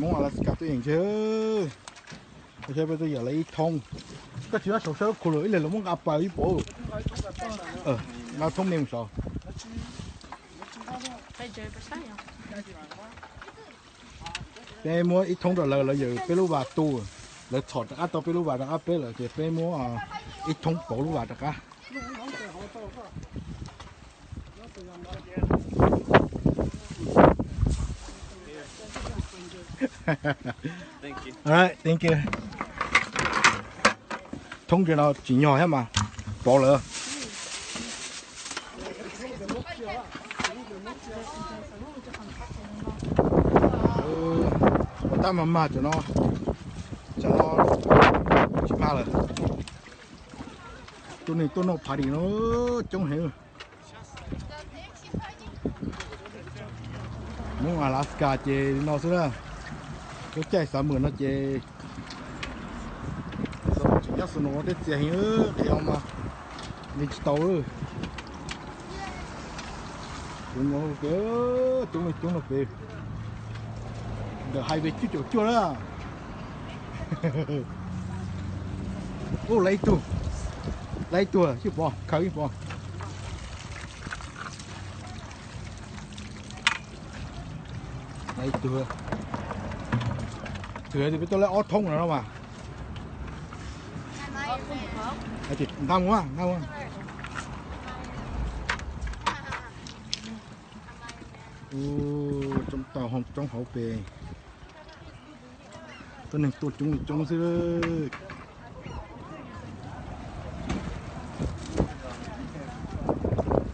Hmoob Alaska tuaj yeem ntseg. Saib peb tuaj yeem lawv ib thoob. Koj tsis nyob saum sab lub khu lawm ib leeg los muab nqa pas ib puas. Nqa thoob me mus saud. Peb muab ib thoob rau lawv, lawv yawm peb lub vas tu. Lawv txhom rov qab tau peb lub vas rov qab peb lawm ces peb muab ib thoob pauv lub vas rov qab. Thank you. Thoob ntawm no tsim nyog thiab mas pauv lawm. Puas tab mag mag cov no, cov no tsis mag lawm. Tuaj neeg tuaj noj party no coob heev. Hmoob Alaska ces li no xwb na. Lub caij xav mus no ces tsis nyob snow no tej txias heev, qhov no mas li tsis tau. Coob coob no pem, ntawm highway cuaj caum cuaj na. Ub, lawv ib tug, lawv ib tug, sib pom, khaws ib pom. Lawv ib tug, twb peb tuaj lawv ob thoob no mas. Nqa mus, nqa mus. Ub, tsoob tau hoo tsoob hauv pes. Tuaj neeg tuaj coob li coob xwb.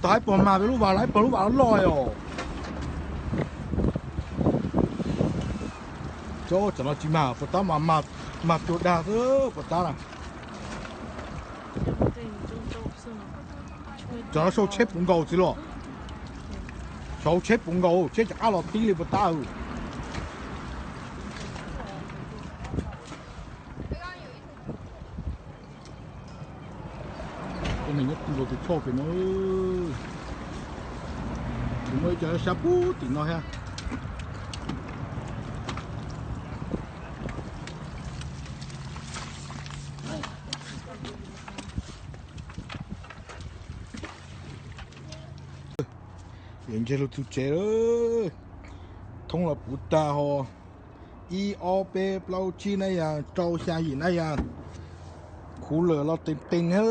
Tau ib pog mag peb lub vas los ib pog lub vas loj loj os. Cov no tsis mag, puas tab mas mag tuag dag xwb puas tab na. Cov no sau tsheb puv nkaus txiv los. Sau tsheb puv nkaus, tsheb rov qab los tib li puas tab. Cov neeg nyob rau tus choj pem no, tus muaj ib co sab puag tim no thiab. Yeej ntseg lug txug tsev lawm. Thoob los puv tag ho. Ib ob peb plaub tsib nab yas, rau xya yim nab yas. Khuv lawm los teem teem thiab.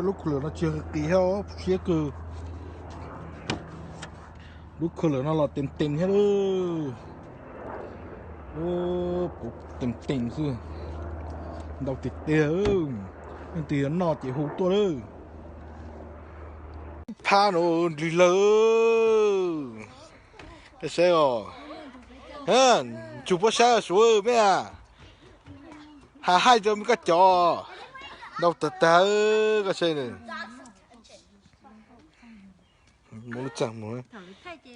Lub khuv lawm no tsis qis thiab, siab kawg. Lub khuv lawm no los teem teem thiab. Puv teem teem xwb. Ntau tiag tiag. Leej twg yuav noj ces hu tuaj lawm. Phab no ndlwg lawm. Saib os. Ntsug puab saib suav me a. Ha haij rau me koj cov. Ntau tag tag koj saib.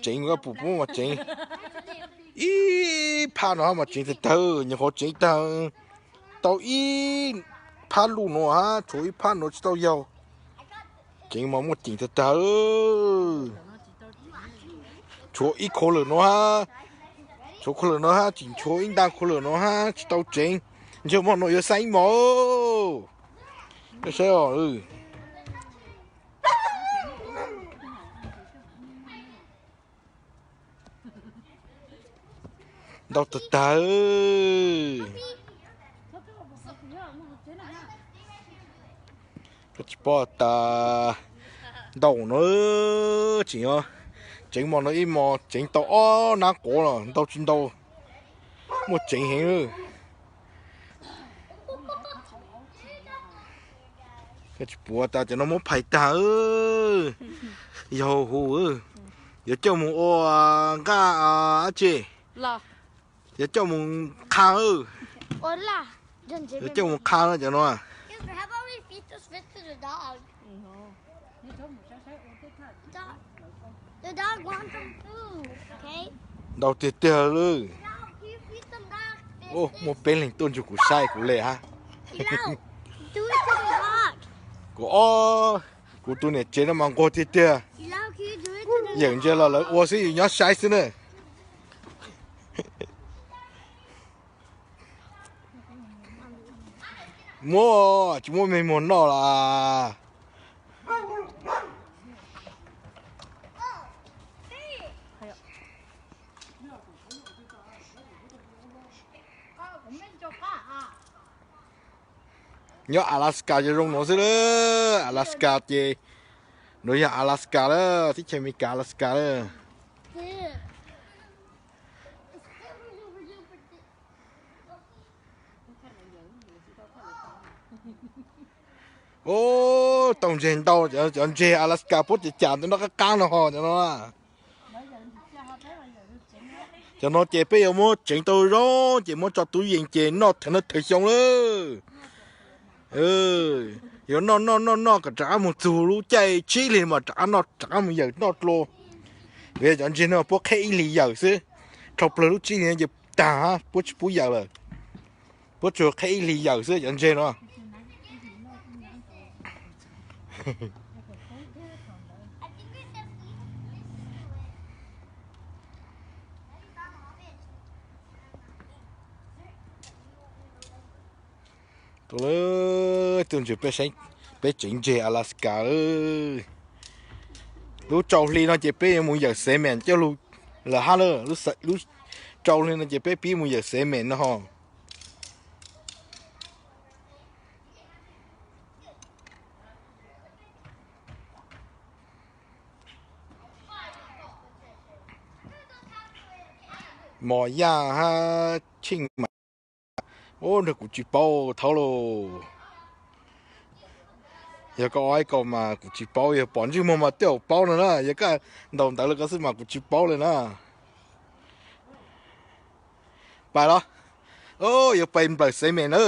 Tseev koj pum puab mas tseev. Ib phab no mas tseev tag tag, nyuam qhuav tseev tag. Tau ib phab lug no hab, tshuav ib phab no tsis tau yaug. Tseev mas muaj ceem tag tag. Tshuav ib khuv lawm no hab, tshuav khuv lawm no hab, tseem tshuav ib nta khuv lawm no hab tsis tau tseev. Ntshe hmo no yuav xaib ib hmos. Saib os. Ntau tag tag. Koj tsis paub tas, ntau no tseem, tseev hmo no ib hmos tseev tau ob nab quav los ntau tsis ntau. Muaj tseev heev. Koj tsis paub tas cov no muab phais tag. Yog hu, yuav coj mus ua nqaj dab tsi? Yuav coj mus qha. Yuav coj mus qha no cov no. Ntau tiag tiag li. Muaj peb leeg tuaj ntsug kuv saib kuv le hab. Kuv ob, kuv tus niam tsev no mas nquag tiag tiag. Yeem ntsia los lawv ua xwb, yus nyob saib xwb na. Muab, tsis muab me muag noj las. Nyob Alaska ces zoo nuav xwb lawm. Alaska ces nuav yog Alaska lawm, teb chaws Amelikas Alaska lawm. Ub, tau ntseg ntau, cov ntseg Alaska puab ces cas ntawm no qab qab no ho cov no. Cov no ces peb yuav muab tseev tau zoo ces muab tso tub yees ces noj thawm no thawm xyoo lawm. Yuav noj noj noj noj kom rov qab mus txug lub caij tsib hlis mas rov qab noj rov qab mus yawm noj dlua. Vim cov ntseg no puab qheb ib hlis yawm xwb, dhau plawg lub tsib hlis no ces tag, puab tsis pub yawm lawm. Puab tsuas qheb ib hlis yawm xwb cov ntseg no. Tuaj lawm, tuaj ntsib peb tseev ntseg Alaska lawm. Lub rau hli no ces peb yuav mus yawm Xeev Meem coj lug lawm hab lawm. Lub rau hli no ces peb pib mus yawm Xeev Meem no ho. Mos Yaj hab Tsheej Mam. Ub, nrag kuv tsis paub thaub lauj. Yog koj ua ib kaus mas kuv tsis paub, yog pom ntsej muag mas tej zaum paub no na, yog koj ntaus ntawv lawm koj xwb mas kuv tsis paub li na. Pais los? Ub, yuav pais nplawm Xeev Meem na.